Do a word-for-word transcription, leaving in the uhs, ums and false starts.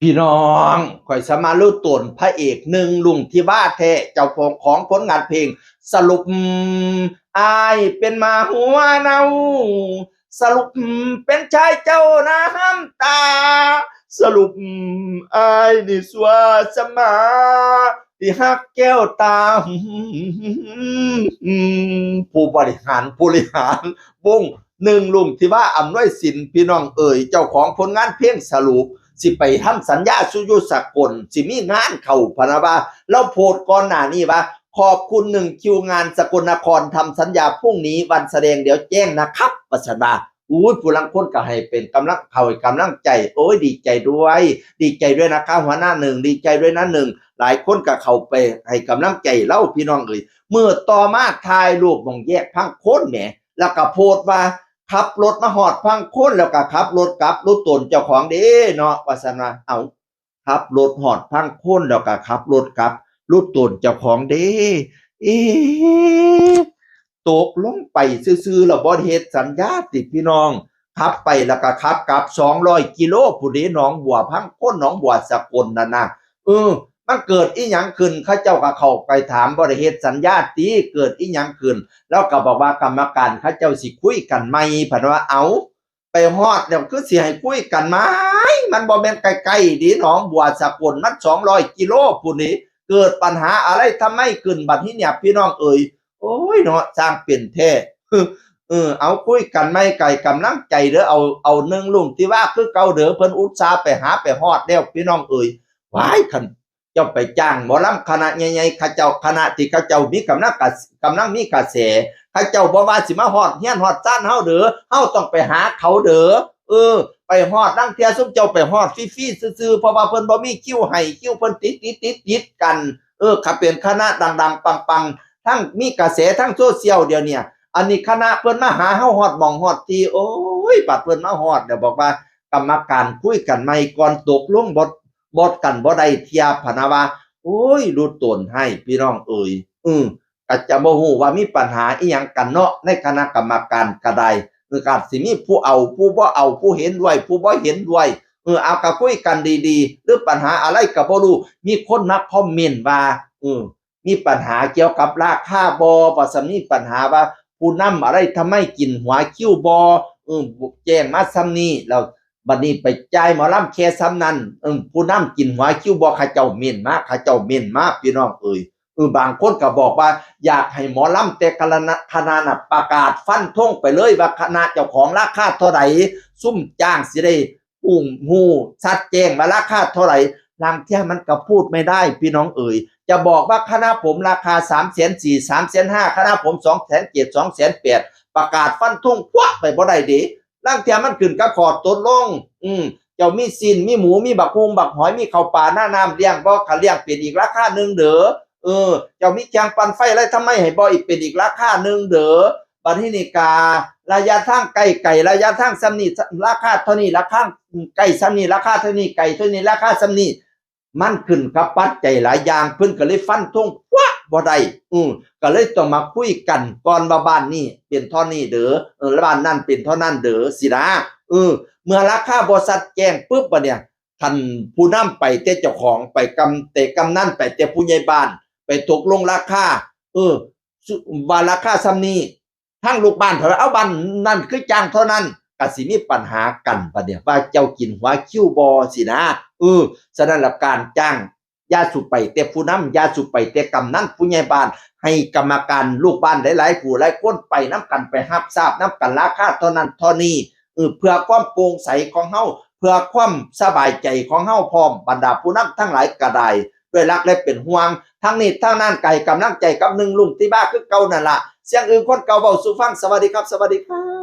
พี่น้อง ข่อยสามารถรู้ตนพระเอกหนึ่งลุงที่ว่าแท้ เจ้าของของผลงานเพลง สรุป อ้ายเป็นหมาหัวเน่า สรุปเป็นชายเจ้าน้ำตา สรุปอ้ายนี่สัวสมา ที่ฮักแก้วตา ผู้บริหารผู้บริหารวงหนึ่งลุงที่ว่าอำนวยสิน พี่น้องเอ๋ย เจ้าของผลงานเพลงสรุป สิไปทำสัญญาสุยุสากล สิมีงานเข้าพะนะว่า เราโพสต์ก่อนหน้านี้ว่า ขอบคุณหนึ่งคิวงานสกลนคร ทำสัญญาพรุ่งนี้วันแสดงเดี๋ยวแจ้งนะครับว่าซั่นว่า อุ้ย ผู้ลางคนก็ให้เป็นกำลัง เข้าให้กำลังใจ โอ้ย ดีใจด้วย ดีใจด้วยนะคะหัวหน้าหนึ่ง ดีใจด้วยนะหนึ่ง หลายคนก็เข้าไปให้กำลังใจเรา พี่น้องเอ๋ย มื้อต่อมาถ่ายรูปหม่องแยกพังโคนแหม แล้วก็โพสต์ว่า ขับรถมาฮอดพังโคน แล้วก็ขับรถกลับ รู้ตนเจ้าของเด้เนาะ ว่าซั่นว่า เอ้า ขับรถฮอดพังโคน แล้วก็ขับรถกลับ รู้ตนเจ้าของเด้ เอ๊ะ ตกลงไปซื่อๆ แล้วบ่ได้เฮ็ดสัญญาติพี่น้อง ขับไปแล้วก็ขับกลับ สองร้อยกิโลพุ้นเด้ หนองบัวพังโคน หนองบัวสกลนั่นนะ เออ มันเกิดอีหยังขึ้น เขาเจ้าก็เข้าไปถาม บ่ได้เฮ็ดสัญญาติ เกิดอีหยังขึ้น แล้วก็บอกว่ากรรมการเขาเจ้าสิคุยกันใหม่ พันว่า เอ้า ไปฮอดแล้วคือสิให้คุยกันใหม่ มันบ่แม่นใกล้ๆ เด้ หนองบัวสกล มัน สองร้อยกิโลพุ้นเด้ เกิดปัญหาอะไรทำไมขึ้นบัดนี้เนี่ย พี่น้องเอ๋ย โอ้ยเนาะ สร้างเป็นแท้ เออ เอาคุยกันใหม่ ไก่กำลังใจเด้อ เอา เอาหนึ่งลุงที่ว่าคือเก่าเด้อ เพิ่นอุตส่าห์ไปหาไปฮอดแล้ว พี่น้องเอ๋ย ว้าย คันเจ้าไปจ้างหมอลำคณะใหญ่ๆ เขาเจ้า คณะที่เขาเจ้ามีกำลังกระ กำลังมีกระแส เขาเจ้าบ่ว่าสิมาฮอดเฮือนฮอดซานเฮาเด้อ เฮาต้องไปหาเขาเด้อ เออ ไปฮอดลางเทื่อซุมเจ้าไปฮอดฟรีๆ ซื่อๆ เพราะว่าเพิ่นบ่มีคิวให้ คิวเพิ่นติดๆๆๆ กัน เออ คันเป็นคณะดังๆ ปังๆ ทั้งมีกระแสทางโซเชียลเดี๋ยวเนี้ย อันนี้คณะเพิ่นมาหาเฮาฮอดหม่องฮอดที่ โอ้ย บัดเพิ่นมาฮอดแล้วบอกว่ากรรมการคุยกันใหม่ก่อน ตกลงบ่ บ่กันบ่ได้เทื่อ พะนะว่า โอ้ย รู้ตนให้ พี่น้องเอ๋ย อืม ก็จะบ่ฮู้ว่ามีปัญหาอีหยังกันเนาะ ในคณะกรรมการก็ได้ เออ ก็อาจสิมีผู้เอา ผู้บ่เอา ผู้เห็นด้วย ผู้บ่เห็นด้วย เออ เอาก็คุยกันดีๆ หรือปัญหาอะไรก็บ่รู้ มีคนมาคอมเมนต์ว่า เออ มีปัญหาเกี่ยวกับราคาบ่ ว่าซั่น มีปัญหาว่าผู้นำอะไรทำไมกินหัวคิวบ่ เออ แจ้งมาส่ำนี้ แล้วบัดนี้ไปจ่ายหมอลำแค่ส่ำนั้น เออ ผู้นำกินหัวคิวบ่ เขาเจ้าเม้นมา เขาเจ้าเม้นมา พี่น้องเอ๋ย เออ บางคนก็บอกว่าอยากให้หมอลำแต่ละคณะ คณะน่ะประกาศฟันธงไปเลยว่าคณะเจ้าของราคาเท่าใด ซุมจ้างสิได้ ฮู้ ฮู้ชัดแจ้งว่าราคาเท่าไหร่ ลางเทื่อมันก็พูดไม่ได้ พี่น้องเอ๋ย จะบอกว่าคณะผมราคาสามแสนสี่ สามแสนห้า คณะผมสองแสนเจ็ด สองแสนแปด ประกาศฟันธงพวกไปบ่ได้เด้ ลางเทื่อมันขึ้นกับข้อตกลง อืม เจ้ามีซี้น มีหมู มีบักฮุ่งบักหอย มีข้าวปลาหน้าน้ำเลี้ยงบ่ คันเลี้ยงเป็นอีกราคาหนึ่งเด้อ เออ เจ้ามีแข่งปั่นไฟอะไรทำไมให้บ่ อีกเป็นอีกราคาหนึ่งเด้อ บัดนี้นี่กา ระยะทางใกล้ไกล ระยะทางส่ำนี้ ราคาเท่านี้ ราคาใกล้ส่ำนี้ ราคาเท่านี้ ไกลเท่านี้ ราคาส่ำนี้ มันขึ้นกับปัจจัยหลายอย่าง เพิ่นก็เลยฟันธงปะบ่ได้ อือ ก็เลยต้องมาคุยกันก่อนว่าบ้านนี้เป็นเท่านี้เด้อ เออ บ้านนั้นเป็นเท่านั้นเด้อ สินะ เออ เมื่อราคาบ่ชัดแจ้งปุ๊บ บัดเนี่ย คันผู้นำไปแต่เจ้าของ ไปกำ แต่กำนัน ไปแต่ผู้ใหญ่บ้าน ไปตกลงราคา เออ สุ ว่าราคาส่ำนี้ ทางลูกบ้านเพิ่นว่า เอา บ้านนั่นคือจ้างเท่านั้น ก็สิมีปัญหากันบัดเนี่ย ว่าเจ้ากินหัวคิวบ่ สินะ เออ ฉะนั้นละ การจ้าง อย่าสู่ไปแต่ผู้นำ อย่าสู่ไปแต่กำนันผู้ใหญ่บ้าน ให้กรรมการลูกบ้านหลายๆ ผู้หลายคนไปนำกัน ไปรับทราบนำกัน ราคาเท่านั้นเท่านี้ เออ เพื่อความโปร่งใสของเฮา เพื่อความสบายใจของเฮาพร้อม บรรดาผู้นำทั้งหลายก็ได้ ด้วยรักและเป็นห่วง ทั้งนี้ทั้งนั้นก็ให้กำลังใจกับหนึ่งลุงที่บ้าคือเก่านั่นล่ะ เสียงอึ่งคนเก่าเว้าสู่ฟัง สวัสดีครับ สวัสดีครับ